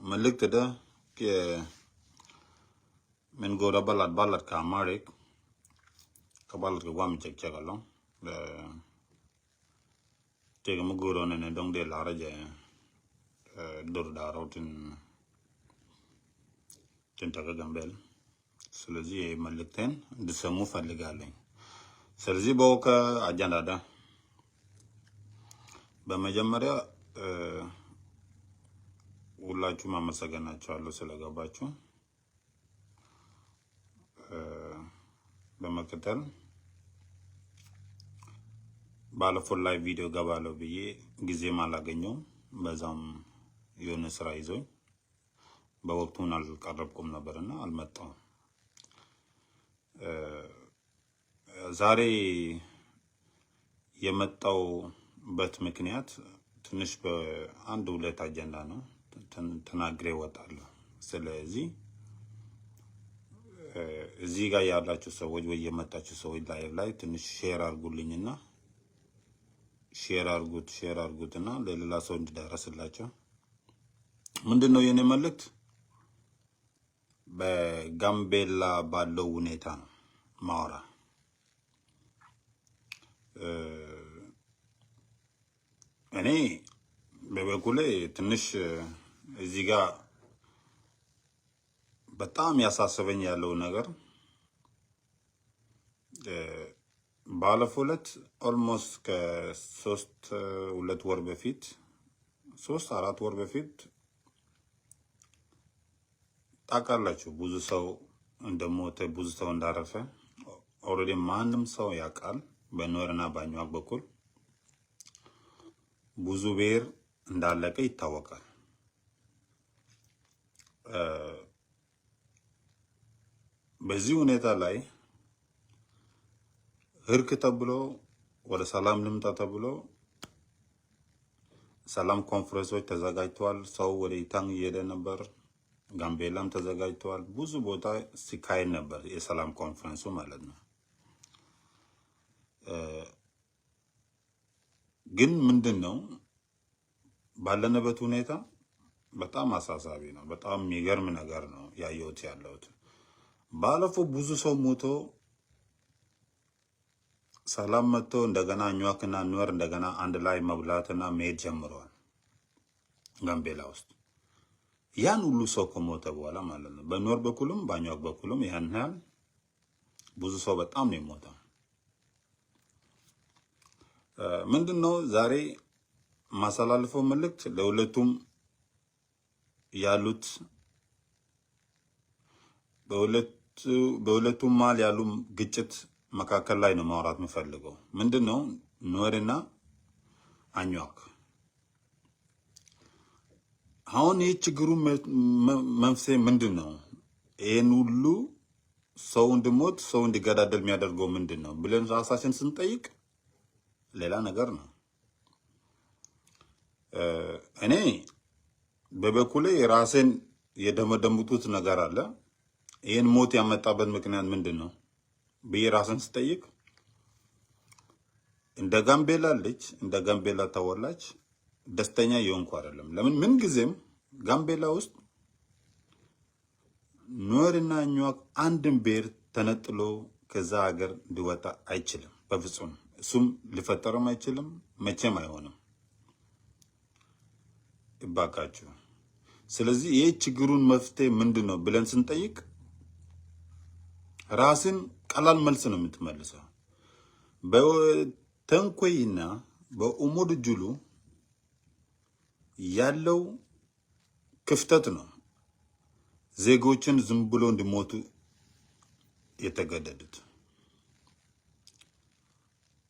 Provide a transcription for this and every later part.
መልእክት ደ ምን ጎዳ ባላት ባላት ከ Amharic ከባላት ከጓም ጨቅጨቀሎ tege mu goro ne dong de la raje dur ዳሮትን ትንተቀ ገንበል። ስለዚህ መልእክቴን እንድሰሙ ፈልጋለኝ። ስለዚህ በወከ አጀንዳዳ በመጀመሪያ ሁላችሁም አመሰግናችኋለሁ ስለገባችሁ። በመቀጠል ባለፈው ላይ ቪዲዮ ገባለሁ ብዬ ጊዜም አላገኘውም። በዛም የሆነ ስራ ይዞኝ በወቅቱን አልቀረብኩም ነበርና አልመጣሁም። ዛሬ የመጣሁበት ምክንያት ትንሽ በአንድ ሁለት አጀንዳ ነው ተናግሬ እወጣለሁ። ስለዚህ እዚህ ጋር ያላችሁ ሰዎች ወይ የመጣችሁ ሰዎች live ላይ ትንሽ share አድርጉልኝና share አድርጉት share አድርጉትና ለሌላ ሰው እንዲዳረስላቸው። ምንድን ነው የኔ መልእክት? በጋምቤላ ባለው ሁኔታ ነው ማውራ። እኔ በበኩሌ ትንሽ እዚህ ጋር በጣም ያሳሰበኝ ያለው ነገር ባለፈው ዕለት almost ከ3 2 ወር በፊት፣ 3 4 ወር በፊት ታውቃላችሁ፣ ብዙ ሰው እንደሞተ፣ ብዙ ሰው እንዳረፈ already ማንም ሰው ያውቃል። በኑዌርና በአኙዋክ በኩል ብዙ ብሔር እንዳለቀ ይታወቃል። በዚህ ሁኔታ ላይ እርቅ ተብሎ ወደ ሰላም ልምጣ ተብሎ ሰላም ኮንፈረንሶች ተዘጋጅተዋል። ሰው ወደ ኢታንግ እየሄደ ነበር። ጋምቤላም ተዘጋጅተዋል። ብዙ ቦታ ሲካሄድ ነበር የሰላም ኮንፈረንሱ ማለት ነው። ግን ምንድን ነው ባለንበት ሁኔታ በጣም አሳሳቢ ነው። በጣም የሚገርም ነገር ነው ያየሁት ያለሁት። ባለፈው ብዙ ሰው ሞቶ ሰላም መጥቶ እንደገና አኙዋክና ኑዌር እንደገና አንድ ላይ መብላትና መሄድ ጀምረዋል ጋምቤላ ውስጥ። ያን ሁሉ ሰው ከሞተ በኋላ ማለት ነው። በኑዌር በኩልም በአኙዋክ በኩልም ያን ያህል ብዙ ሰው በጣም ነው የሞተው። ምንድን ነው ዛሬ ማስተላልፈው መልእክት ለሁለቱም ያሉት በሁለቱም መሀል ያሉ ግጭት መካከል ላይ ነው ማውራት የምፈልገው። ምንድን ነው ኑዌርና አኙዋክ አሁን ይህ ችግሩ መንስኤ ምንድን ነው? ይህን ሁሉ ሰው እንዲሞት፣ ሰው እንዲገዳደል የሚያደርገው ምንድን ነው ብለን ራሳችን ስንጠይቅ ሌላ ነገር ነው። እኔ በበኩሌ ራሴን የደመደምኩት ነገር አለ። ይህን ሞት ያመጣበት ምክንያት ምንድን ነው ብዬ ራስን ስጠይቅ እንደ ጋምቤላ ልጅ፣ እንደ ጋምቤላ ተወላጅ ደስተኛ የሆንኩ አይደለም። ለምን ምን ጊዜም ጋምቤላ ውስጥ ኑዌርና አኙዋክ አንድን ብሔር ተነጥሎ ከዛ ሀገር እንዲወጣ አይችልም። በፍጹም እሱም ሊፈጠርም አይችልም፣ መቼም አይሆንም። እባካችሁ። ስለዚህ ይህ ችግሩን መፍትሄ ምንድን ነው ብለን ስንጠይቅ ራስን ቀላል መልስ ነው የምትመልሰው። በተንኮይና በኡሙድ ጁሉ ያለው ክፍተት ነው ዜጎችን ዝም ብሎ እንዲሞቱ የተገደዱት።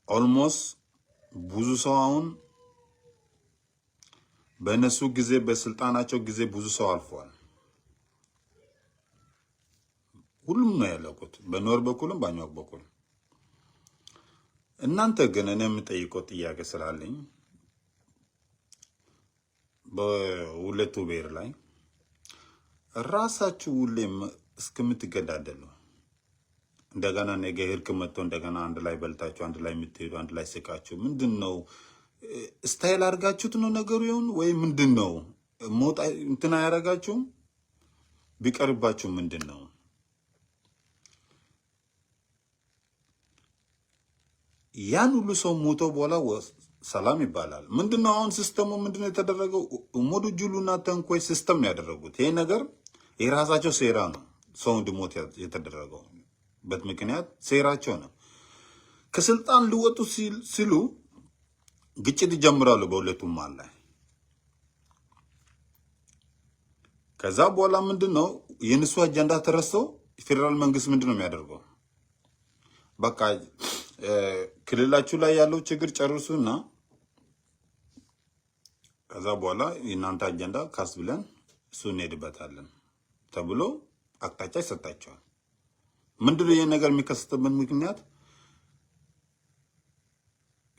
Almost ብዙ ሰው አሁን በእነሱ ጊዜ በስልጣናቸው ጊዜ ብዙ ሰው አልፈዋል። ሁሉም ነው ያለቁት፣ በኑዌር በኩልም በአኙዋክ በኩል። እናንተ ግን እኔ የምጠይቀው ጥያቄ ስላለኝ በሁለቱ ብሔር ላይ ራሳችሁ ሁሌም እስከምትገዳደሉ እንደገና ነገ እርቅ መጥቶ እንደገና አንድ ላይ በልታችሁ፣ አንድ ላይ የምትሄዱ፣ አንድ ላይ ስቃችሁ ምንድን ነው style አድርጋችሁት ነው ነገሩ ይሁን ወይ ምንድን ነው? ሞት እንትን አያደርጋችሁም? ቢቀርባችሁ ምንድን ነው? ያን ሁሉ ሰው ሞቶ በኋላ ሰላም ይባላል። ምንድነው አሁን system ኡ ምንድነው የተደረገው? ኡሞዱ ጁሉና ተንኮይ system ነው ያደረጉት። ይሄ ነገር የራሳቸው ሴራ ነው። ሰው እንዲሞት የተደረገው ምክንያት ሴራቸው ነው። ከስልጣን ሊወጡ ሲሉ ግጭት ይጀምራሉ በሁለቱም መሃል ላይ። ከዛ በኋላ ምንድን ነው የእነሱ አጀንዳ ተረስተው ፌዴራል መንግስት ምንድን ነው የሚያደርገው? በቃ ክልላችሁ ላይ ያለው ችግር ጨርሱና ከዛ በኋላ የእናንተ አጀንዳ ካስ ብለን እሱ እንሄድበታለን ተብሎ አቅጣጫ ይሰጣቸዋል። ምንድነው ይህ ነገር የሚከሰትበት ምክንያት?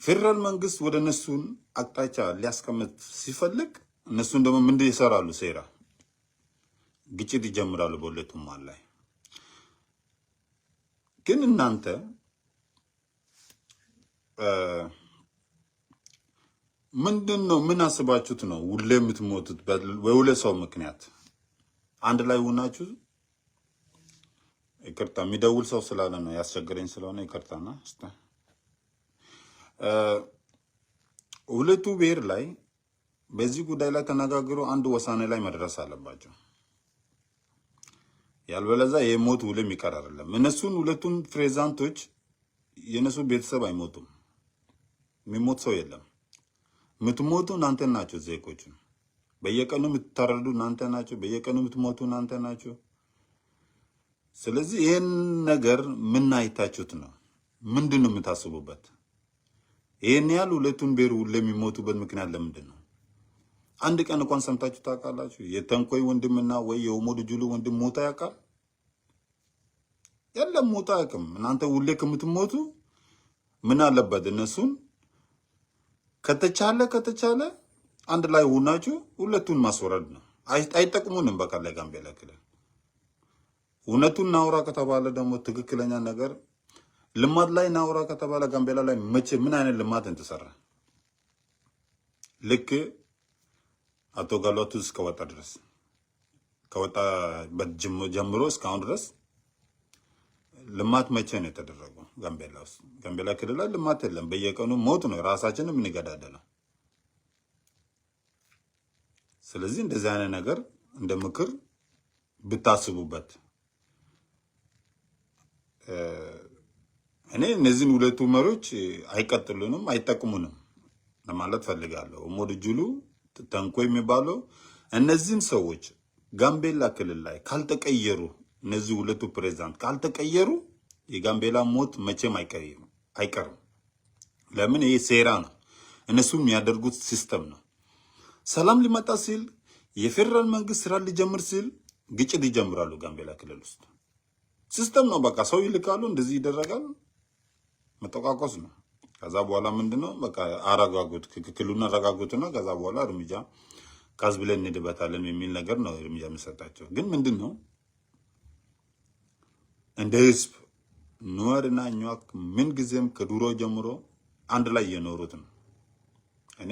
ፌዴራል መንግስት ወደ እነሱን አቅጣጫ ሊያስቀምጥ ሲፈልግ እነሱን ደግሞ ምንድን ይሰራሉ? ሴራ ግጭት ይጀምራሉ በሁለቱም መሃል ላይ። ግን እናንተ ምንድን ነው ምን አስባችሁት ነው ሁሌ የምትሞቱት? በሁለት ሰው ምክንያት አንድ ላይ ሆናችሁ። ይቅርታ የሚደውል ሰው ስላለ ነው ያስቸገረኝ ስለሆነ ይቅርታና ሁለቱ ብሔር ላይ በዚህ ጉዳይ ላይ ተነጋግሮ አንድ ውሳኔ ላይ መድረስ አለባቸው። ያልበለዛ የሞት ውል የሚቀር አይደለም። እነሱን ሁለቱን ፕሬዝዳንቶች የእነሱ ቤተሰብ አይሞቱም። የሚሞት ሰው የለም። የምትሞቱ እናንተ ናቸው። ዜጎቹ በየቀኑ የምትታረዱ እናንተ ናቸው። በየቀኑ የምትሞቱ እናንተ ናቸው። ስለዚህ ይህን ነገር ምን አይታችሁት ነው? ምንድን ነው የምታስቡበት? ይህን ያህል ሁለቱን ብሔር ሁሌ የሚሞቱበት ምክንያት ለምንድን ነው? አንድ ቀን እንኳን ሰምታችሁ ታውቃላችሁ? የተንኮይ ወንድምና ወይ የኦሞድ ጁሉ ወንድም ሞታ ያውቃል? የለም፣ ሞታ አያውቅም። እናንተ ሁሌ ከምትሞቱ ምን አለበት እነሱን ከተቻለ ከተቻለ አንድ ላይ ሆናችሁ ሁለቱን ማስወረድ ነው። አይጠቅሙንም። በቃ ለጋምቤላ ክልል እውነቱን ናውራ ከተባለ ደግሞ ትክክለኛ ነገር ልማት ላይ ናውራ ከተባለ ጋምቤላ ላይ መቼ ምን አይነት ልማት እንተሰራ? ልክ አቶ ጋሏቱ እስከወጣ ድረስ ከወጣበት ጀምሮ እስካሁን ድረስ ልማት መቼ ነው የተደረገው? ጋምቤላ ውስጥ ጋምቤላ ክልል ላይ ልማት የለም። በየቀኑ ሞት ነው፣ ራሳችንም የምንገዳደለው። ስለዚህ እንደዚህ አይነት ነገር እንደ ምክር ብታስቡበት። እኔ እነዚህን ሁለቱ መሪዎች አይቀጥሉንም፣ አይጠቅሙንም ለማለት ፈልጋለሁ። ኡሞድ ጁሉ ተንኮ የሚባለው እነዚህን ሰዎች ጋምቤላ ክልል ላይ ካልተቀየሩ፣ እነዚህ ሁለቱ ፕሬዝዳንት ካልተቀየሩ የጋምቤላ ሞት መቼም አይቀርም። ለምን? ይሄ ሴራ ነው። እነሱ የሚያደርጉት system ነው። ሰላም ሊመጣ ሲል የፌዴራል መንግስት ስራ ሊጀምር ሲል ግጭት ይጀምራሉ። ጋምቤላ ክልል ውስጥ system ነው። በቃ ሰው ይልካሉ፣ እንደዚህ ይደረጋል። መጠቋቆስ ነው። ከዛ በኋላ ምንድነው በቃ አረጋጉት፣ ክልሉን አረጋጉትና ከዛ በኋላ እርምጃ ቀስ ብለን እንሄድበታለን የሚል ነገር ነው እርምጃ የሚሰጣቸው። ግን ምንድነው እንደ ህዝብ ኑዌርና አኟክ ምን ጊዜም ከድሮ ጀምሮ አንድ ላይ የኖሩት ነው። እኔ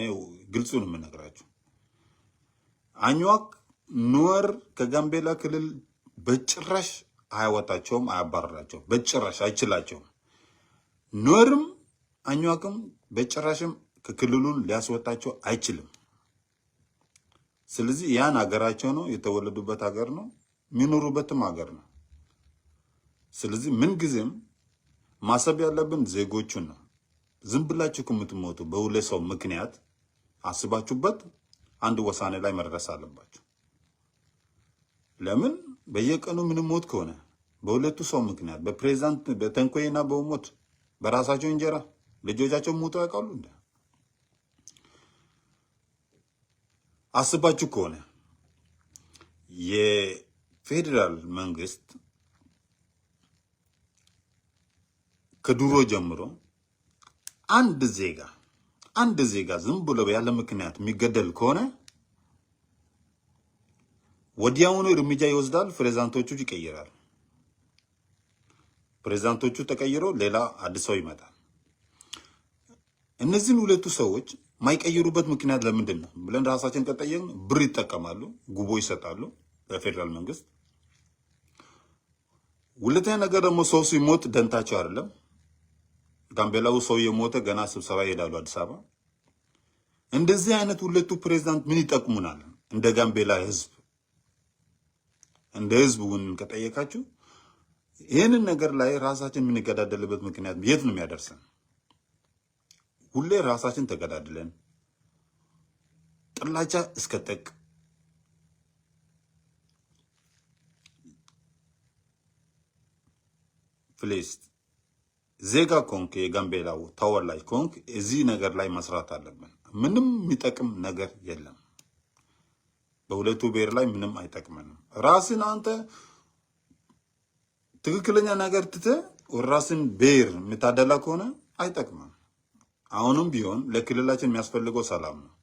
ግልጹ ነው የምነግራችሁ። አኟክ ኑዌር ከጋምቤላ ክልል በጭራሽ አያወጣቸውም፣ አያባረራቸውም፣ በጭራሽ አይችላቸውም። ኑዌርም አኟክም በጭራሽም ከክልሉን ሊያስወጣቸው አይችልም። ስለዚህ ያን ሀገራቸው ነው፣ የተወለዱበት ሀገር ነው፣ የሚኖሩበትም ሀገር ነው። ስለዚህ ምንጊዜም ማሰብ ያለብን ዜጎቹን ነው። ዝም ብላችሁ ከምትሞቱ በሁለት ሰው ምክንያት አስባችሁበት አንድ ውሳኔ ላይ መድረስ አለባችሁ። ለምን በየቀኑ ምንሞት ከሆነ በሁለቱ ሰው ምክንያት በፕሬዝዳንት በተንኮይና በሞት በራሳቸው እንጀራ ልጆቻቸው ሞተው ያውቃሉ እንዴ? አስባችሁ ከሆነ የፌዴራል መንግስት ከድሮ ጀምሮ አንድ ዜጋ አንድ ዜጋ ዝም ብሎ ያለ ምክንያት የሚገደል ከሆነ ወዲያውኑ እርምጃ ይወስዳል። ፕሬዝዳንቶቹ ይቀይራል። ፕሬዝዳንቶቹ ተቀይሮ ሌላ አዲስ ሰው ይመጣል። እነዚህን ሁለቱ ሰዎች የማይቀይሩበት ምክንያት ለምንድን ነው ብለን ራሳችን ከጠየቅን ብር ይጠቀማሉ፣ ጉቦ ይሰጣሉ ለፌዴራል መንግስት። ሁለተኛ ነገር ደግሞ ሰው ሲሞት ደንታቸው አይደለም። ጋምቤላው ሰው የሞተ ገና ስብሰባ ይሄዳሉ አዲስ አበባ። እንደዚህ አይነት ሁለቱ ፕሬዝዳንት ምን ይጠቅሙናል? እንደ ጋምቤላ ህዝብ፣ እንደ ህዝብ እውን ከጠየቃችሁ ይህንን ነገር ላይ ራሳችን የምንገዳደልበት ምክንያት የት ነው የሚያደርሰን? ሁሌ ራሳችን ተገዳድለን ጥላቻ እስከ ጥቅ፣ please፣ ዜጋ ከሆንክ፣ የጋምቤላው ተወላጅ ከሆንክ እዚህ ነገር ላይ መስራት አለብን። ምንም የሚጠቅም ነገር የለም። በሁለቱ ብሔር ላይ ምንም አይጠቅመንም። ራስን አንተ ትክክለኛ ነገር ትተህ ራስን ብሔር የምታደላ ከሆነ አይጠቅምም። አሁንም ቢሆን ለክልላችን የሚያስፈልገው ሰላም ነው።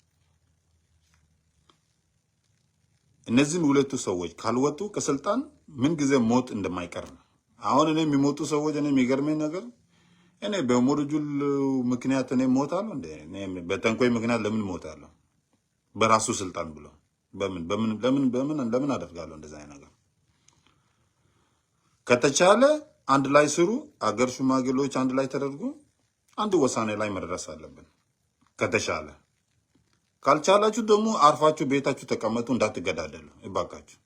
እነዚህን ሁለቱ ሰዎች ካልወጡ ከስልጣን ምን ጊዜ ሞት እንደማይቀር ነው። አሁን እኔ የሚሞቱ ሰዎች፣ እኔ የሚገርመኝ ነገር እኔ በሞርጁል ምክንያት እኔ ሞታለሁ እንዴ? እኔ በተንኮይ ምክንያት ለምን ሞታለሁ? በራሱ ስልጣን ብሎ በምን በምን ለምን በምን ለምን አደርጋለሁ እንደዛ አይነት ነገር? ከተቻለ አንድ ላይ ስሩ። አገር ሽማግሌዎች አንድ ላይ ተደርጎ አንድ ውሳኔ ላይ መድረስ አለብን። ከተቻለ፣ ካልቻላችሁ ደግሞ አርፋችሁ ቤታችሁ ተቀመጡ፣ እንዳትገዳደሉ እባካችሁ።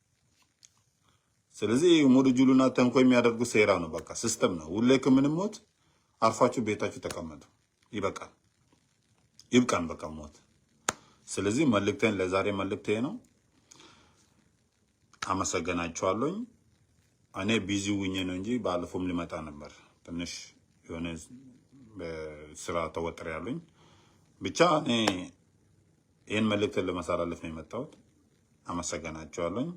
ስለዚህ ሞድጁሉና ተንኮል የሚያደርጉ ሴራ ነው፣ በቃ system ነው። ሁሌ ከምንሞት አርፋችሁ ቤታችሁ ተቀመጡ። ይበቃል፣ ይብቃን፣ በቃ ሞት። ስለዚህ መልእክቴን ለዛሬ መልእክቴ ነው። አመሰግናችኋለሁኝ። እኔ busy ሁኜ ነው እንጂ ባለፈውም ሊመጣ ነበር። ትንሽ የሆነ ስራ ተወጥሬ ያሉኝ፣ ብቻ እኔ ይህን መልእክትን ለማስተላለፍ ነው የመጣሁት። አመሰግናችኋለሁኝ።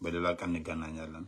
በሌላ ቀን እንገናኛለን።